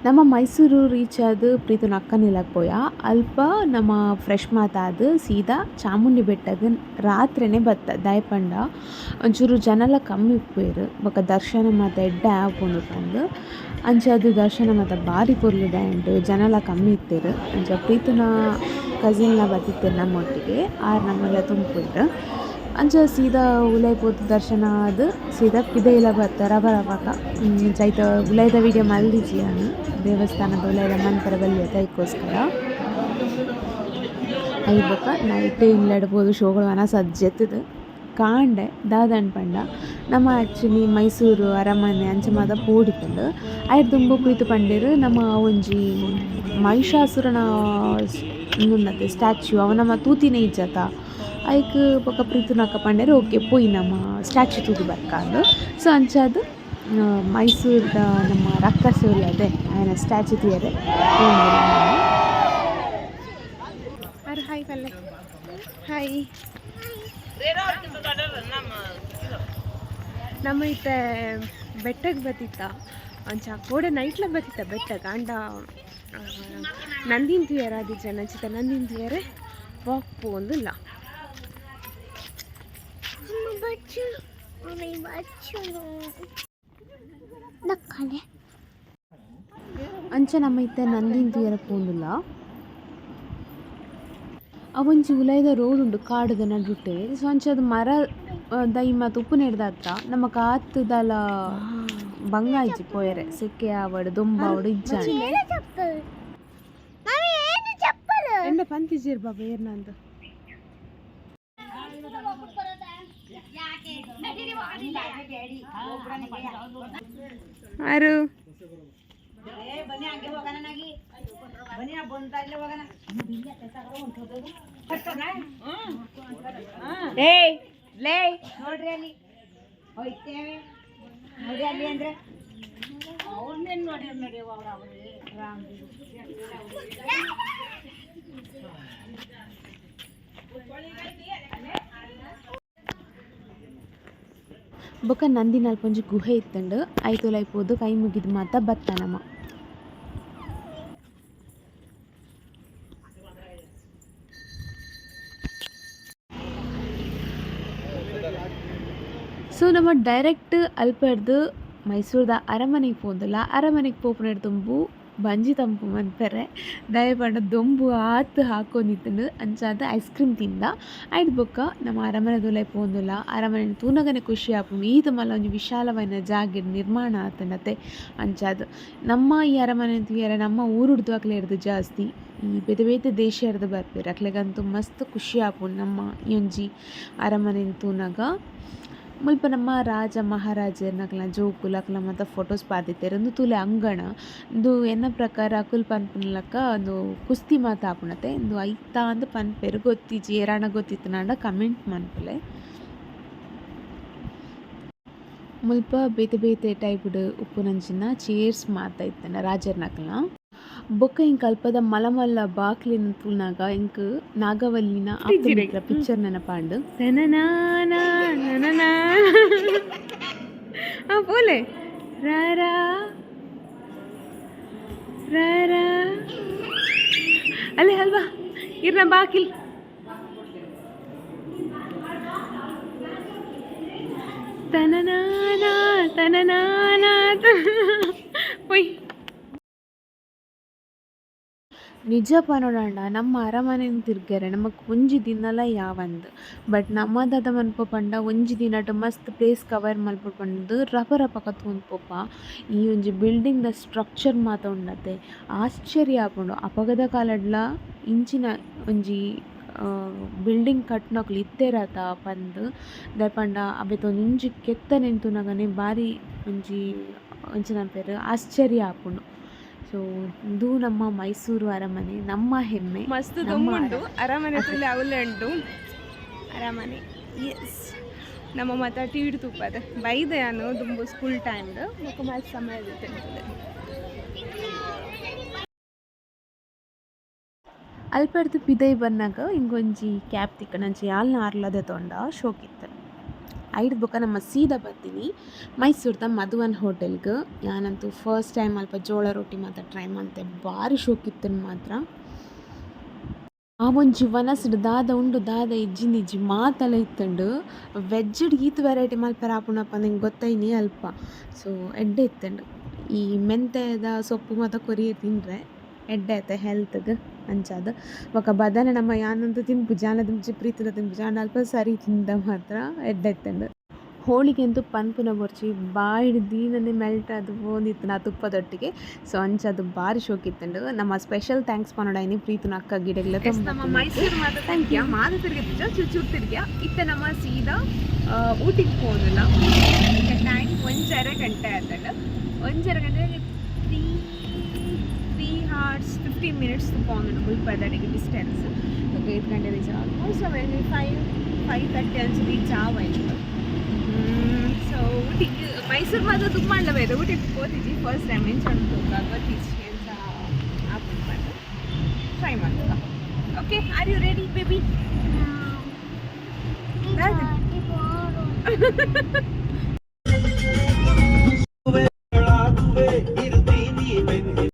ನಮ ಮೈಸೂರು ರೀಚ್ ಆದ್ ಪ್ರೀತುನ ಅಕ್ಕನ ಇಲ್ಲಗ್ ಪೋಯ. ಅಲ್ಪ ನಮ ಫ್ರೆಶ್ ಮಾತಾದ್ ಸೀದಾ ಚಾಮುಂಡಿ ಬೆಟ್ಟಗ್ ರಾತ್ರೆನೆ ಬತ್ತ. ದಾಯೆ ಪಂಡ ಒಂಚೂರು ಜನಲ ಕಮ್ಮಿ ಇಪ್ಪುವೆರ್ ಬೊಕ ದರ್ಶನ ಮಾತ ಎಡ್ಡೆ ಆಪುಂಡು ಪಂದ್. ಅಂಚಾದ್ ದರ್ಶನ ಮಾತ ಬಾರಿ ಪೊರ್ಲುದ ಆಂಡ್ ಜನಲ ಕಮ್ಮಿ ಇತ್ತೆರ್. ಅಂಚ ಪ್ರೀತುನ ಕಸಿನ್ ಲ ಬತ್ತಿತ್ತೆರ್ ನಮ್ಮೊಟ್ಟಿಗೆ ಆರ್ ನಮಲ ತೂಂಕುವೆರ್. ಅಂಚ ಸೀದಾ ಉಲಾಯಿ ಪೋದು ದರ್ಶನ ಆದ್ ಸೀದಾ ಪಿದಯಿಲ ಬತ್ತ ರಬ ರಬಕ. ಇಂಚ ಐತ ಉಲಾಯಿದ ವಿಡಿಯೋ ಮಲ್ದಿಜಿ ಯಾನ್ ದೇವಸ್ಥಾನದ ಉಲಾಯಿದ ಮನ್ಪರೆ ಬಲ್ಲಿ ಅತ ಐಕೋಸ್ಕರ. ಐಡ್ ಬೊಕ ನೈಟ್ ಇಲ್ಲಡ್ ಪೋದು ಶೋಕುಡು ವನಸ್ ಆದ್ ಜೆತ್ತುದು ಕಾಂಡೆ ದಾದಂಡ ಪಂಡ ನಮ ಆಕ್ಚುಲಿ ಮೈಸೂರು ಅರಮನೆ ಅಂಚ ಮಾತ ಪೋಡಿತ್ತುಂಡು. ಐಡ್ ದುಂಬು ಪ್ರೀತು ಪಂಡೆರ್ ನಮ ಒಂಜಿ ಮಹಿಷಾಸುರನ ಉಂದು ಸ್ಟ್ಯಾಚ್ಯೂ ಅವು ನಮ ತೂತಿನ ಇಜ್ಜತ ಐಕ್ ಬೊಕ ಪ್ರೀತುನಕ್ಕ ಪಂಡೆರ್ ಓಕೆ ಪೋಯಿ ನಮ ಸ್ಟ್ಯಾಚ್ಯೂ ತೂದು ಬರ್ಕಾಂದ್. ಸೊ ಅಂಚಾದ್ ಮೈಸೂರ್ದ ನಮ್ಮ ರಕ್ಕಸೆ ಉಲ್ಲದೆ ಆಯನ ಸ್ಟ್ಯಾಚ್ಯೂ ತೂಯೆರೆ ಪೋವೊಂದುಲ್ಲ ನಮ. ಅರೆ ಹಾಯ್ ಪಲ್ಲೆ ಹಾಯ್. ನಮ್ಮ ಇತ್ತೆ ಬೆಟ್ಟಕ್ಕೆ ಬತ್ತಿತ್ತ. ಅಂಚ ಕೋಡೆ ನೈಟ್ಲ ಬತ್ತಿತ್ತ ಬೆಟ್ಟಗ್. ಆಂಡ ನಂದಿನ ತೂಯರ ಆದಿಜ್ಜ ಅಂಚಿತ ನಂದಿನ ತೂಯರೆ ವಾಕ್ ಪೋವೊಂದುಲ್ಲ. ಅಂಚ ನಮ ಇತ್ತೆ ನಂದಿನ ತೂಯರೆ ಪೋವೊಂದುಲ್ಲ. ಅವೊಂಜಿ ಉಲಾಯಿದ ರೋಡ್ ಉಂಡು ಕಾಡುದ ನಡುಟೆ. ಸೊ ಅಂಚಾದ್ ಮರ ದೈ ಮಾತ ಉಪ್ಪುನೆಡ್ದಾತ್ರ ನಮಕ್ ಆತ್ ದಾಲ ಬಂಗ ಆಯಿಜಿ ಪೋಯೆರೆ ಸೆಕೆ ಆವಡ್ ದೊಂಬು ಆವಡ್ ಇಜ್ಜಾಂಡ್. ಎಂಡ ಪಂತಿಜೆರ್ ಬಾಬಾ ಏರ್ನಂದು. ಆರು ಬೊಕ ನಂದಿನ ಅಲ್ಪ ಒಂಜಿ ಗುಹೆ ಇತ್ತುಂಡು. ಐತ ಉಲಾಯಿ ಪೋದು ಕೈ ಮುಗಿದ್ ಮಾತ ಬತ್ತ ನಮ. ಸೊ ನಮ ಡೈರೆಕ್ಟ್ ಅಲ್ಪರ್ದ್ ಮೈಸೂರ್ದ ಅರಮನೆಗ್ ಪೋವೊಂದುಲ್ಲ. ಅರಮನೆಗ್ ಪೋಪುನೆಡ್ ದುಂಬು ಬಂಜಿ ತಂಪು ಮನ್ಪೆರೆ. ದಾಯೆ ಪಂಡ ದೊಂಬು ಆತ್ ಹಾಕೊಂದಿತ್ತುಂಡು. ಅಂಚಾದ್ ಐಸ್ ಕ್ರೀಮ್ ತಿಂದ. ಐಡ್ ಬೊಕ್ಕ ನಮ ಅರಮನೆದ ಉಲಾಯಿ ಪೋವೊಂದುಲ್ಲ. ಅರಮನೆನ್ ತೂನಗನೆ ಖುಷಿ ಆಪುಂಡು. ಈತ್ ಮಲ್ಲ ಒಂಜಿ ವಿಶಾಲವಾಯಿನ ಜಾಗೆಡ್ ನಿರ್ಮಾಣ ಆತುಂಡತೆ. ಅಂಚಾದ್ ನಮ್ಮ ಈ ಅರಮನೆ ತೂಯೆರೆ ನಮ್ಮ ಊರುಡ್ದು ಅಕ್ಲೆರ್ದ್ ಜಾಸ್ತಿ ಈ ಬೇತೆ ಬೇತೆ ದೇಶರ್ದ್ ಬರ್ಪೆರ್. ಅಕ್ಲೆಗಂತೂ ಮಸ್ತ್ ಖುಷಿ ಆಪುಂಡು ನಮ್ಮ ಈ ಒಂಜಿ ಅರಮನೆನ್ ತೂನಗ. ಮುಲ್ಪ ನಮ್ಮ ರಾಜ ಮಹಾರಾಜೆರ್ನಕಲ್ನ ಜೋಕುಲು ಅಕಲ್ನ ಮಾತ ಫೋಟೋಸ್ ಪಾಡ್ದಿತ್ತೆರ್. ಉಂದು ತೂಲೆ ಅಂಗಣ. ಉಂದು ಎನ್ನ ಪ್ರಕಾರ ಅಕುಲು ಪನ್ಪುನ ಲೆಕ ಉಂದು ಕುಸ್ತಿ ಮಾತ ಆಪುಂಡತೆ. ಉಂದು ಐತ ಅಂದ್ ಪನ್ಪೆರ್ ಗೊತ್ತಿಜ್ಜಿ ಏರಾಂಡ ಗೊತ್ತಿತ್ತ್ಂಡ ಕಮೆಂಟ್ ಮನ್ಪುಲೆ. ಮುಲ್ಪ ಬೇತೆ ಬೇತೆ ಟೈಪ್ ಡ್ ಉಪ್ಪುನಂಚಿನ ಚೇರ್ಸ್ ಮಾತ ಇತ್ತ್ಂಡ್ ರಾಜೆರ್ನಕಲ್ನ. ಬೊಕ್ಕ ಎಂಕ್ ಅಲ್ಪದ ಮಲ್ಲ ಮಲ್ಲ ಬಾಕ್ಲೆನ್ ತೂನಗ ಎಂಕ್ ನಾಗವಲ್ಲಿನ ಆಪ್ತಮಿತ್ರ ಪಿಕ್ಚರ್ ನೆನಪಾಂಡ್. ಆ ಪೋಲೆ ರಾರಾ ರಾರಾ ಅಲ್ಲೇ ಅಲ್ವಾ ಇರ್ನ ಬಾಕಿಲ್. ತನನಾನ ತನನಾನ ಪೊಯ್. ನಿಜ ಪನೊಡಾಂಡ ನಮ್ಮ ಅರಮನೆನ್ ತಿರ್ಗೆರೆ ನಮಕ್ ಒಂಜಿ ದಿನಲ ಯಾವಂದ್. ಬಟ್ ನಮ ದಾದ ಮನ್ಪ ಪಂಡ ಒಂಜಿ ದಿನಟ್ ಮಸ್ತ್ ಪ್ಲೇಸ್ ಕವರ್ ಮನ್ಪೊಡು ಪಂದ್ ರಪ ರಪಕ ತೂವೊಂದು ಪೋಪ. ಈ ಒಂಜಿ ಬಿಲ್ಡಿಂಗ್ ದ ಸ್ಟ್ರಕ್ಚರ್ ಮಾತ ಉಂಡತೆ ಆಶ್ಚರ್ಯ ಆಪುಂಡು. ಅಪಗದ ಕಾಲಡ್ಲ ಇಂಚಿನ ಒಂಜಿ ಬಿಲ್ಡಿಂಗ್ ಕಟ್ಟುನಕುಲು ಇತ್ತೆರತ ಪಂದ್. ದಾಯೆ ಪಂಡ ಅವೆತ ಒಂಜಿ ಕೆತ್ತನೆನ್ ತೂನಗನೆ ಬಾರಿ ಒಂಜಿ ಎಂಚಿನ ಪನ್ಪೆರ್ ಆಶ್ಚರ್ಯ ಆಪುಂಡು. ಸೊ ಉಂದು ನಮ್ಮ ಮೈಸೂರು ಅರಮನೆ ನಮ್ಮ ಹೆಮ್ಮೆ. ಮಸ್ತ್ ನಮ್ಮ ದೊಂಬುಂಡು ಅರಮನೆ. ಅರಮನೆ ತುಲೆ ಅವಲೇ ಉಂಟು ಅರಮನೆ. ಎಸ್ ನಮ್ಮ ಮಾತ ಟೀಡ್ ತೂಪದ ಬೈದೆ ಯಾನು ದುಂಬು ಸ್ಕೂಲ್ ಟೈಮ್ಡ್ ಬೊಕ ಮಸ್ತ್ ಸಮಯ ತಿಂತದೆ. ಅಲ್ಪರ್ದ್ ಪಿದಯಿ ಬನ್ನಗ ಇಂಕೊಂಜಿ ಕ್ಯಾಪ್ ತಿಕ್ಕುಂಡು ಅಂಚ ಯಾಲ್ನ ಆರ್ಲ ದೆತೊಂಡ ಶೋಕಿತ್ತು. ಐಡ್ ಬೊಕ ನಮ್ಮ ಸೀದಾ ಬತ್ತಿನಿ ಮೈಸೂರ್ದ ಮಧುವನ್ ಹೋಟೆಲ್ಗ್. ಯಾನಂತೂ ಫಸ್ಟ್ ಟೈಮ್ ಅಲ್ಪ ಜೋಳ ರೊಟ್ಟಿ ಮಾತ ಟ್ರೈ ಮಲ್ತೆ, ಬಾರಿ ಶೋಕಿತ್ತುಂಡು ಮಾತ್ರ. ಆ ಒಂಜಿ ವನಸ್ಡ್ ದಾದ ಉಂಡು ದಾದ ಇಜ್ಜಿಂದ್ ಇಜ್ಜಿ ಮಾತಲ ಇತ್ತುಂಡು. ವೆಜ್ಡ್ ಈತ್ ವೆರೈಟಿ ಮಲ್ಪೆರೆ ಆಪುಂಡಾ ಪಂದ್ ಎಂಕ್ ಗೊತ್ತೈನಿ ಅಲ್ಪ. ಸೊ ಎಡ್ಡೆ ಇತ್ತುಂಡು. ಈ ಮೆಂತೆದ ಸೊಪ್ಪು ಮಾತ ಕೊರಿಯೆರ್ ತಿನ್ರೆ ಎಡ್ಡೆ ಆತೆ ಹೆಲ್ತ್ಗ್ ಅಂಚಾದ್. ಬೊಕ ಬದನೆ ನಮ್ಮ ಯಾನಂತೂ ತಿನ್ಪುಜಿ ಯಾನ್ಲ ತಿನ್ಪುಜಿ ಪ್ರೀತಿಲ ತಿನ್ಪುಜಿ ಆಂಡ ಅಲ್ಪ ಸರಿ ತಿಂದ ಮಾತ್ರ ಎಡ್ಡೆ ಇತ್ತುಂಡು. ಹೋಳಿಗೆ ಅಂತೂ ಪನ್ಪುನ ಬೊರ್ಚಿ, ಬಾಯಿಡ್ ದೀನನೆ ಮೆಲ್ಟ್ ಆದ್ ಪೋವೊಂದಿತ್ತ್ಂಡ್ ಆ ತುಪ್ಪದೊಟ್ಟಿಗೆ. ಸೊ ಅಂಚಾದ್ ಬಾರಿ ಶೋಕು ಇತ್ತುಂಡು. ನಮ್ಮ ಸ್ಪೆಷಲ್ thanks ಪನೊಡಾಯಿನಿ ಪ್ರೀತುನ ಅಕ್ಕ ಗಿಡಗ್ಲ. ಎಸ್, ನಮ್ಮ ಮೈಸೂರು ಮಾತ ತಿರ್ಗ್ಯ, ಮಾತ ತಿರ್ಗಿದ್ದ, ಚೂರು ಚೂರು ತಿರ್ಗ್ಯ. ಇತ್ತೆ ನಮ್ಮ ಸೀದಾ ಊಟಿಗೆ ಪೋನುಲ್ಲ. ಈಗ ಟೈಮ್ 1.5 ಗಂಟೆ ಆತಂಡ. 1.5 ಗಂಟೆ, 3 hours 15 minutes ಪೋನುಂಡು ಮುಲ್ಪದಡೆಗೆ ಡಿಸ್ಟೆನ್ಸ್. 5 ಗಂಟೆ ರೀಚ್, ಆಲ್ಮೋಸ್ಟ್ 5, 5:30 ಅಂಚ ರೀಚ್ ಆವಾಯ್ತು. ಸೊ ಊಟಿಗೆ, ಮೈಸೂರು ಮಾತ್ರ ತುಂಬ ಅಲ್ಲ, ಊಟಿಗೆ ಪೋತಿಜಿ. First time. ಎಂಚ ಉಂಟು ಗೊತ್ತಿಜಿ, ಎಂಚ ಆಪುಂಡು ಪಂದ್ ಟ್ರೈ ಮಾಡ್ತದ. Okay, are you ready, baby?